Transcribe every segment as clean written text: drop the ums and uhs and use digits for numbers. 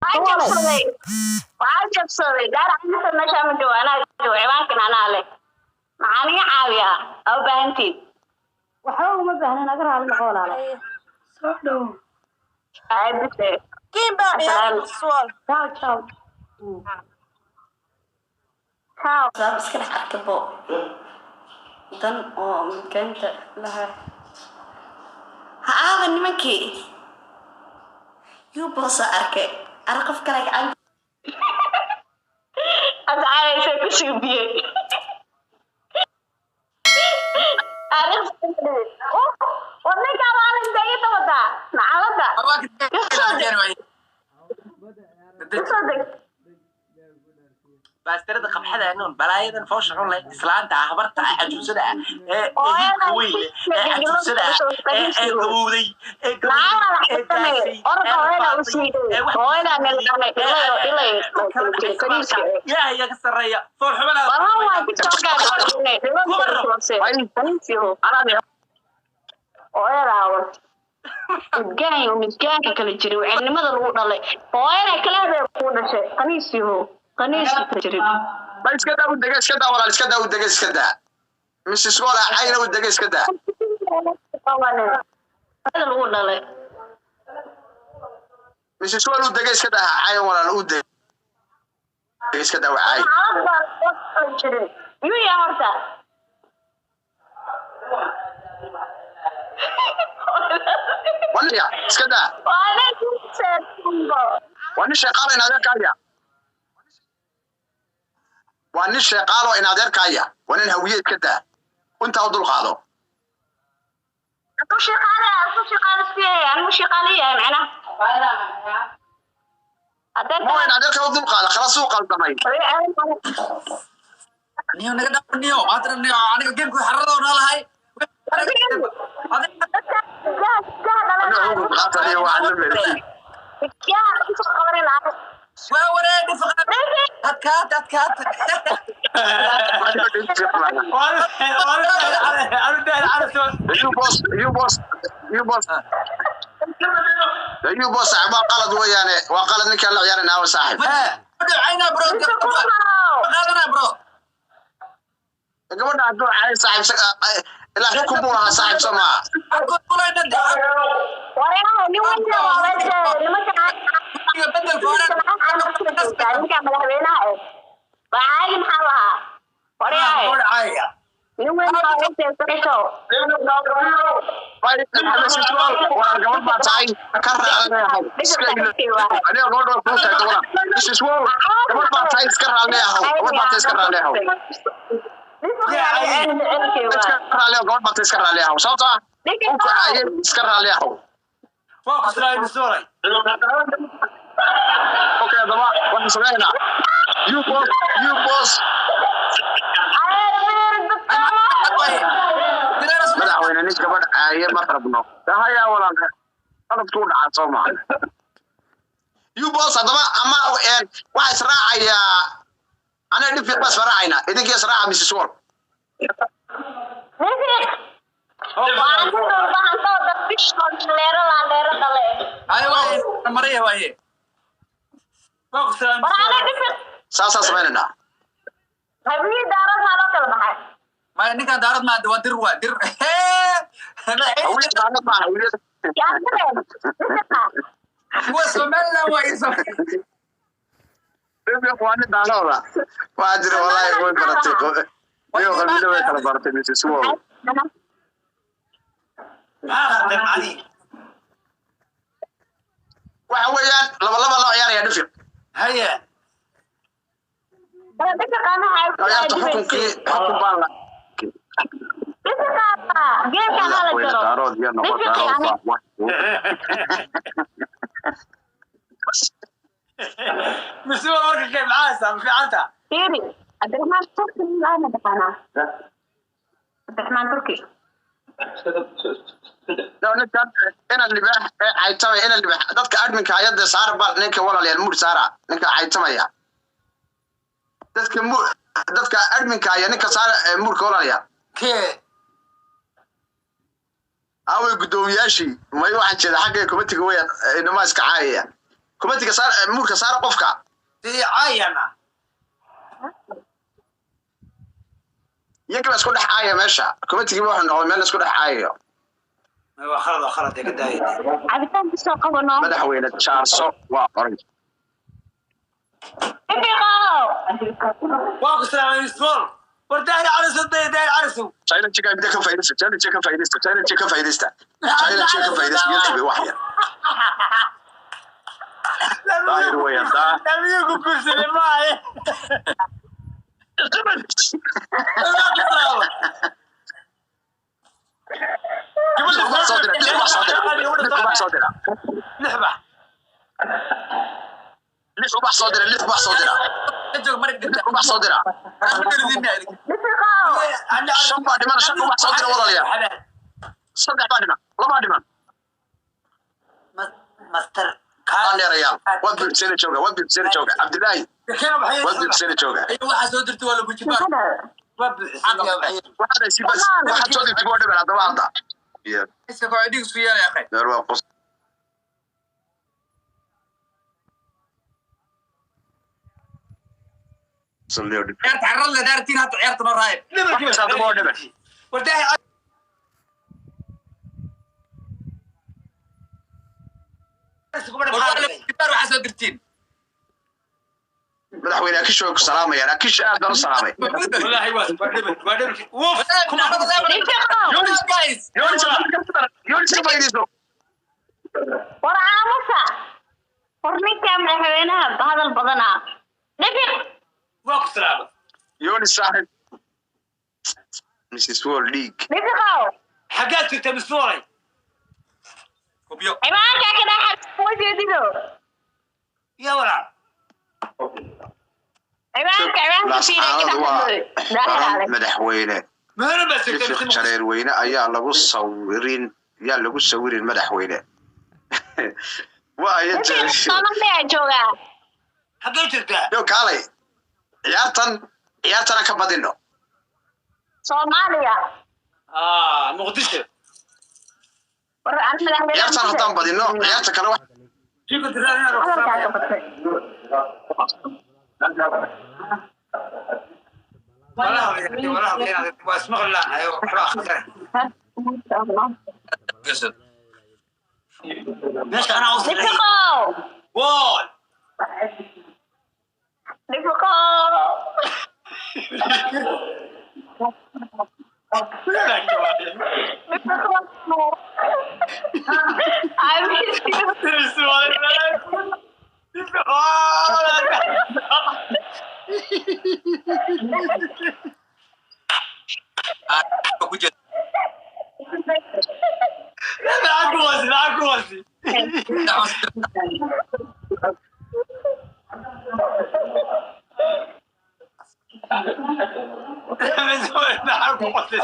Waa jabsaday, waa jabsaday. Gaar inta meesha ma joogo, anaa joogo. Ciwaankan anaa leh. Maxaa niga caawiyaa aa u baahantiin? Waxba uma baahna, naga raali noqo, walaalo. Soo dhow. Ay, bise. Kiin baa ciyaar suwal. Ciao, ciao. Ciao. Saab iska dhex arkabo dan oo midkaanta lahaa ha aaba nimankii yuu boosa arkay ara qof kale gacan. Asxaabeysa ku suubiyey. War ninkaa waa la ii dabadaa nacalada. Kasoo deg. Baastarada qabxada noon, balaayadan foosha xun leh, islaanta ah, habarta ah, cajuusada ah, ee hilibka weyn leh, ee cajuusada ah, ee gabowday, ee Lacagaha gabowday, la ee xirtamay. daasay, Orda ee hooyada u rafaatay, siiday. ee wax Hooyada nilqanay ilayo ilayo kaniiska. Ilaahay iyaga sarreeya foolxumadaada. Wallahi waa TikTok-gaa. Hooyada war midgaan iyo midgaanka kala jiray, waceelnimada lagu dhalay, hooyada kaleeda ku dhashay, kaniisiho kaniisi kala jirin. Ma iska daa, u dega, iska daa walaal, iska daa, u dega, iska daa. Mrs. Wala cayna, u dega, iska daa. Hooyada lagu dhalay. Mrs. Wala, u dega, iska daa cayn walaal, u dega, iska daa waa cay. Xaalad baa kala jirin yuu yaa horta. Waliya iska daa. Waa nin. Waa nin sheeqaalo in adeerkaaya, waa nin sheeqaalo in adeerkaaya, waa nin Hawiye, iska daa, intaa u dul qaado. Aku shaqaale, aku shaqaale siiyay, anigu shaqaale yahay macnaha. Haddii Moo in adeerka u dul qaado, khalas uu qaldamay. Niyo naga dhaq, niyo maantana, niyo aniga geemku xarada oo noolahay. Aniga ugu qaataniyo waa la Waa waree dhifaqa, adkaat adkaat. You boss, you boss, you boss, you boss. Waa qalad weeyaane, waa qalad ninkaan la ciyaarinaa wa saaxib. Dhacayna bro, qaadanaa bro. Gabadha hadduu cay saaxib, ilaa xukun buu lahaa saaxib, soo maaha? Kulayna bedel foora. Ninka madaxweynaha eh waa caadi, maxaa lahaa waryahay? Nin weyn baa weesaysanayso. Waa gabadh baa tahay, ka raalleeyahay, iska aniga gabadh baa kuu taagta walaal. Mrs. Wall, gabadh baa tahay, iska raalleeyahow, gabadh baa tahay, iska raalleeyahow, iska raalleeyahow, gabadh baa tahay, iska raalleeyahow, sababtoo ah uu ku caayay, iska raalleeyahow. Waa ku salaamay suuray. Okay, haddaba waxaan sameynaynaa you boss, you boss. Madaxweyne, nin gabadh caaye ma rabno hayaa walaal, qaladkuu dhacaa soo maa? You boss, haddaba ama waxaa israacayaa aniga dhib baa israacaynaa, idinkii israaca Mrs. Wall. Ay waaye maraya waaye. Waa ku salaamay suuray. Saasaa sameynaynaa. Hablihii daaradmaa loo kala baxay. Maya, ninkan daarad maa, waa dir, waa dir. Hawiye daarad maaha, Hawiye. Kuwa Somaliland waa iso. Dhib waa nin daarooda waxaa jira, wallaahi way baratay iyo qalbida way kala baratay Mrs. Wall. Maxaa qaldan cali? Waxa weeyaan laba laba loo ciyaaraya dhifiq. Haye. Ciyaarta xukunkii xukun baa la madaxweyne daarood iyo noqo daarood baa wax. Mise waa warka kee, maxaa haysaa, ma fiicanta? Fiiri, Cabdiraxmaan Turki lama taqaanaa? Cabdiraxmaan Turki. No, ninkan ina libaax ee caytamaya, ina libaax, dadka adminka hayadda saara bal ninka walaalayaal muur saara ninka caytamaya, dadka muur, dadka adminka haya ninka saara ee muurka walaalayaal. Kee? Away guddoomiyaashii may, waxaan jeeda xagga committee weyaan, inamaa iska caayaya Kumatiga saar, muurka saara qofka. Dee caayana. Iyaga la isku dhex caaya meesha. Kumatigii wuxuu noqday meel la isku dhex caayayo. Waa khalad, waa khalad, ka daayay. Cabitaan kusoo qabano. Madaxweyne Jaarso waa orange. Dhifiqow. Waa ku salaamay Miswal. War Daahir Calisow, Daahir Calisow. Challenge-ga midda ka faa'iidaysta, challenge ka faa'iidaysta, challenge ka faa'iidaysta. Challenge ka faa'iidaysta, YouTube wax yar. Daahir weeyaan, daa. Lamiyuu ku guursaday maahe. Waa ku salaamay. Lix ubax soo dira, lix ubax soo dira, lix ubax soo dira. Lix bax. Lix ubax soo dira, lix ubax soo dira. Joog marig Lix ubax soo dira. Dhifiqow. Shan baa dhiman, shan ubax soo dira walaalayaal. Saddex baa dhiman, labaa dhiman. Master. Waa dheerayaal. Waa buuxsana jooga, waa buuxsana jooga. Cabdilaahi, waa buuxsana jooga. Waxaa soo dirtay waa lagu jibaa. Waa buuxisay. Waxaad haysi bas, waxaad soo dirtay waa dhiman haddaba hadda. Iyo, Iska koo dhig su yeelay akhay. meer waa qos. Salliyo dhib. Ciyaarta carrad le daartiin hadda ciyaarta noo raayib. Haddaba waa dhiman. War Daahir Calisow, gabadha maxaa dhigay? Waxaa soo dirtiin. Madaxweyne Akisho way ku salaamayaan. Akisho aad baan u salaamay. Wallaahi waa dhiman, waa dhiman. Wuf, kuma Dhifiqow. Yonis, Yonis, Yonis ka faa'iidayso. War aamusa. War ninka madaxweynaha hadal badanaa. Dhifiq. Waa ku salaamay. Yonis saaxib. Mrs. World League. Dhifiqow. Xaggaad jirta Miswalay? Kubyo. Ciwaanka ka dhex ma jeedido. Yaa walaal. Ciwaanka ciwaanka fiiri ka Laascaanood waa dhex daahir qaran ale. madaxweyne. Muhiim baa jirta Dhifiq jareerweyne ayaa lagu sawirin, yaa lagu sawirin madaxweyne. Waa aya Dhifiq jareer. Soomaaliya joogaa. Xaggee jirtaa? Yo kaalay. Ciyaartan, ciyaartana ka badino. Soomaaliya. Ah, Muqdisho. War aan madaxweynaha. Ciyaartan haddaan badino, ciyaarta kale wax Jigo diraan inaad ku Hadalkaa ka salaamay. batay. Walaal, walaal, inaad waa ismaqli laanahay oo waxba akhrisan. Meesha anaa u sarreeyay. Dhifiqow. Wall. Dhifiqow. Dhifiqow. I miss you. Ku jeed. Lacag ku wasi, lacag ku wasi. Lacag ku wasi.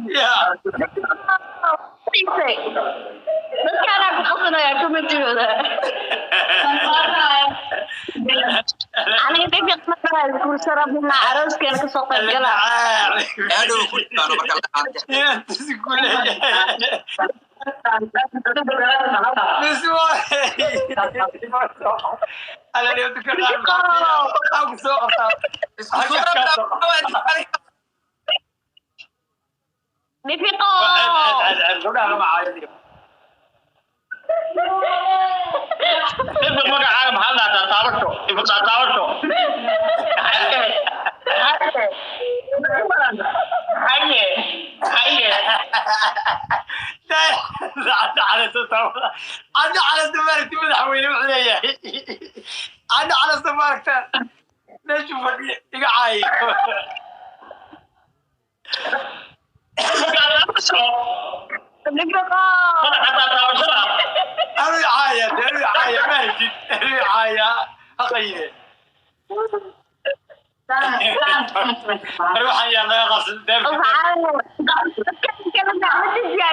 Yeah. Dadkaanaa ku qasanaya commentooda. Aniga dhifiq markaa guursa rabnaa arooskeena kasoo qayb gala. Aadhow ku jibaano marka la qaatay. Isku suuraa. Dhifiqow. Dhifiq magacaaga maxaa la dhahdaa? Taabasho. Dhifiq taabasho. Haye. Haye. Taabasho. Dhifiqow. Madaxa taabashada.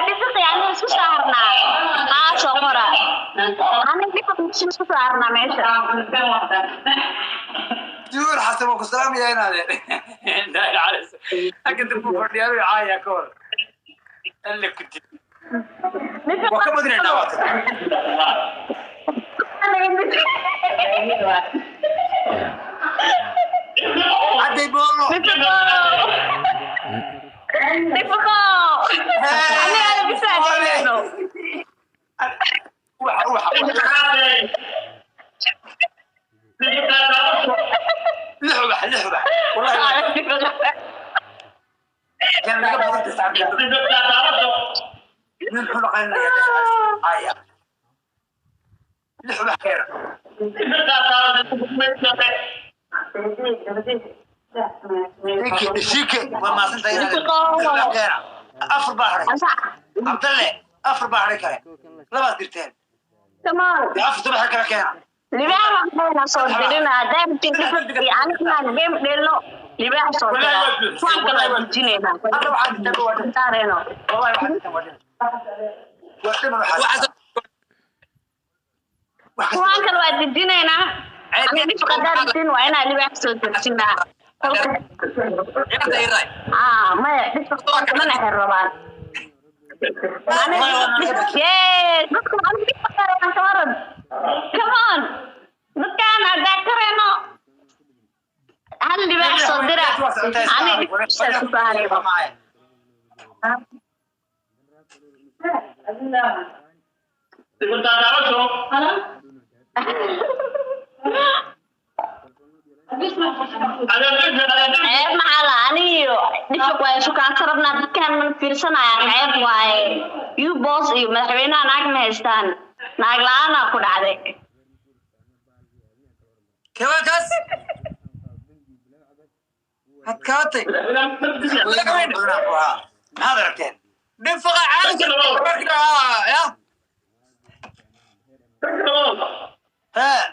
Dhifiq yani isku saarnaa. Haa soo qora. Aniga dhifiq isku saarnaa meesha. Duur Xasan waa ku salaamaya inaad halka dambe fadhiya anuu caaya ka hor alle ku dil. Waa ka badinaynaa waa. Cadday boolo. Dhifaqo. Aniga bisaa dhigayno. Ubaxa, ubaxa, ubaxa. Lix ubax, lix ubax. Wallahi كان naga badan tahay nin xun qaynaya aya lix ubax keena. Shike waa maasantahay lix ubax keena. Afar baa haray Cabdalle, afar baa haray kale labaad dirteen. Come on. Dee afar ubax kale keena. Libaax waxayna soo dirina hadaan anigaan game dhelno, libaax soo dira, kuwan kale waa dejinaynaa. Hadda waxaa dirteen waa dhiman. Saareyno. Wallahi waxaa dirteen waa dhiman, waa dhiman waxaa wax kasta. Kuwan kale waa dejinaynaa. Ani dhifaq hadaa rabtiin waa inaa libaax soo dirsinaa. Ciyaarta ii raay. Ah, maya, dhifaq mana xer rabaan. Yes, dadku aniga dhifaq kareen ka waran. Come on. Dadkaan haddaa kareeno hal libaax soo dira, ani dhifaq ku saarayba. Ceeb maxaa la aniyo dhifaq waa isu kaansa rabnaa, dadkaan man fiirsanayaan, ceeb waaye. You boss iyo madaxweynaha naag ma haystaan, naag la-aanaa ku dhacday. Kewaa kaas adkaatay. Maxaad aragteen? Dhifaqa caadi ya. Hee.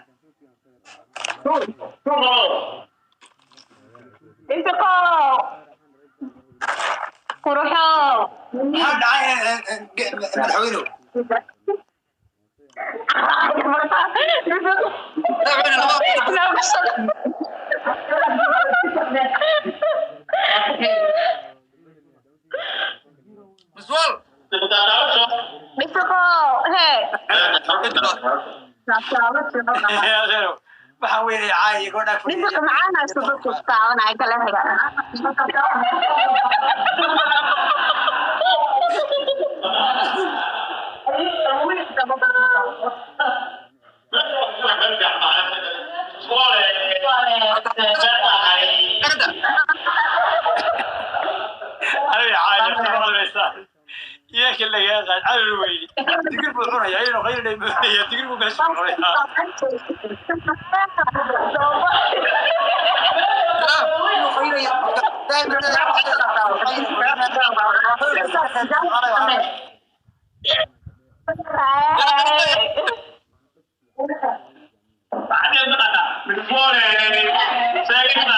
Dhifaqo quruxo. Maxaa dhacay madaxweynuhu? Madaxweyne laba. Miswal. Dhifaqo hee. Waxaa weynay caay gabadhaa. Dhifaq macaana isku dadku taabanaya kala xiga. Agda. Aniga caay iyaaka lagaa qaad calal weyni, digir buu cunaya inuu qaynay buuxaya, digir buu meesha ku cunayaa. Inuu qaynaya. Muxuu leeyahay?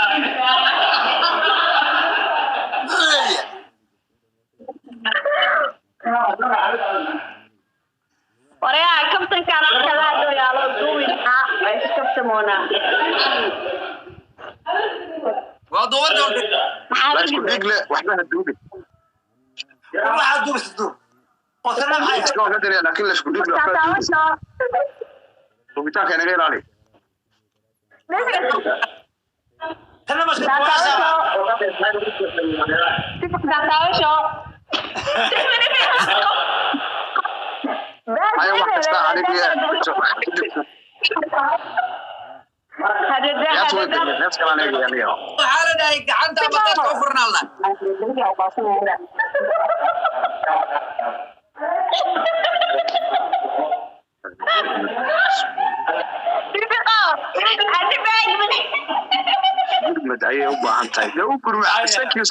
Waryaa kabtankaan kala hadlayaalo duwinaa waa iskabtamoonaa. Waa duuban doonta. Maxaa La isku dhigle, waxba ha duubin. Waxaa duubisa duub oo tana maxay? Iska waa ka diraya, laakiin la isku dhigle, waxba ha duubin. Duubitaanka inaga ilaali. Tana ma Taawasho. Haya, wax kasta aniga yaas way dambe neef kale aniga aniga. Waxaa la dhahay gacanta bataadka u furnaalna. Gurmad ayay u baahan tahay dee u gurmad. Thank you.